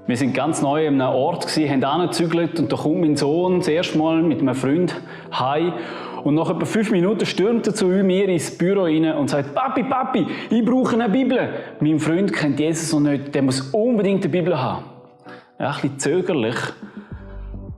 Wir sind ganz neu an einem Ort gewesen, haben angezügelt und da kommt mein Sohn das erste Mal mit einem Freund heim. Und nach etwa 5 Minuten stürmt er zu mir ins Büro rein und sagt, Papi, ich brauche eine Bibel. Mein Freund kennt Jesus noch nicht, der muss unbedingt eine Bibel haben. Ja, ein bisschen zögerlich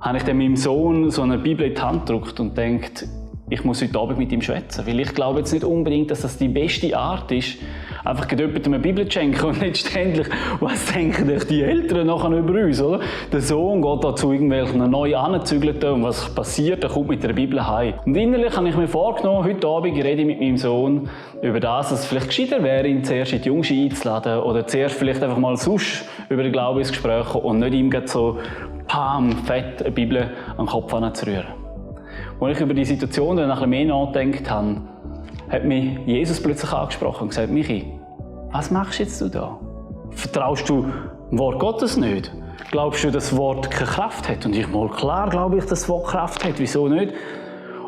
habe ich dann meinem Sohn so eine Bibel in die Hand gedrückt und denkt, ich muss heute Abend mit ihm schwätzen, weil ich glaube jetzt nicht unbedingt, dass das die beste Art ist, einfach jemandem eine Bibel zu schenken und letztendlich, was denken die Eltern nachher über uns, oder? Der Sohn geht da zu irgendwelchen neu angezügelten und was passiert, er kommt mit der Bibel heim. Und innerlich habe ich mir vorgenommen, heute Abend rede ich mit meinem Sohn über das, dass es vielleicht gescheiter wäre, ihn zuerst in die Jungsche einzuladen oder zuerst vielleicht einfach mal sonst über den Glauben ins Gespräch kommen und nicht ihm so fett eine Bibel an den Kopf anzurühren. Als ich über die Situation dann ein bisschen mehr nachgedacht habe, hat mich Jesus plötzlich angesprochen und gesagt, Michi, was machst jetzt du da? Vertraust du dem Wort Gottes nicht? Glaubst du, dass das Wort keine Kraft hat? Und ich mal, klar glaube ich, dass das Wort Kraft hat, wieso nicht?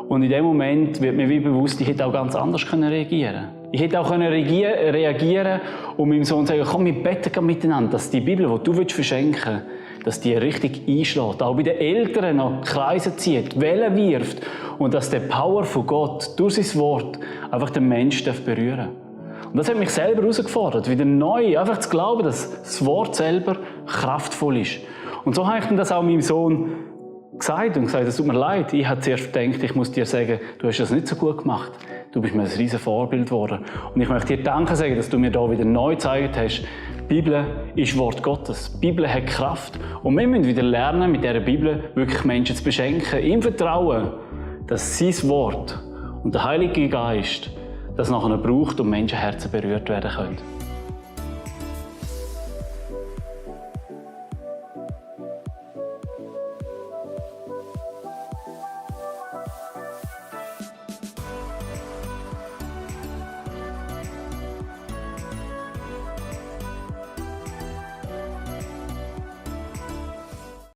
Und in dem Moment wird mir wie bewusst, ich hätte auch ganz anders reagieren können. Ich hätte auch reagieren und meinem Sohn sagen, komm, wir beten miteinander, dass die Bibel, die du verschenken willst, dass die richtig einschlägt, auch bei den Eltern noch Kreise zieht, Wellen wirft und dass der Power von Gott durch sein Wort einfach den Menschen berühren darf. Und das hat mich selber herausgefordert, wieder neu einfach zu glauben, dass das Wort selber kraftvoll ist. Und so habe ich dann das auch meinem Sohn gesagt und gesagt, es tut mir leid, ich habe zuerst gedacht, ich muss dir sagen, du hast das nicht so gut gemacht. Du bist mir ein riesen Vorbild geworden. Und ich möchte dir Danke sagen, dass du mir da wieder neu gezeigt hast, die Bibel ist Wort Gottes. Die Bibel hat Kraft. Und wir müssen wieder lernen, mit dieser Bibel wirklich Menschen zu beschenken, im Vertrauen, dass sein Wort und der Heilige Geist das nachher braucht und Menschenherzen berührt werden können.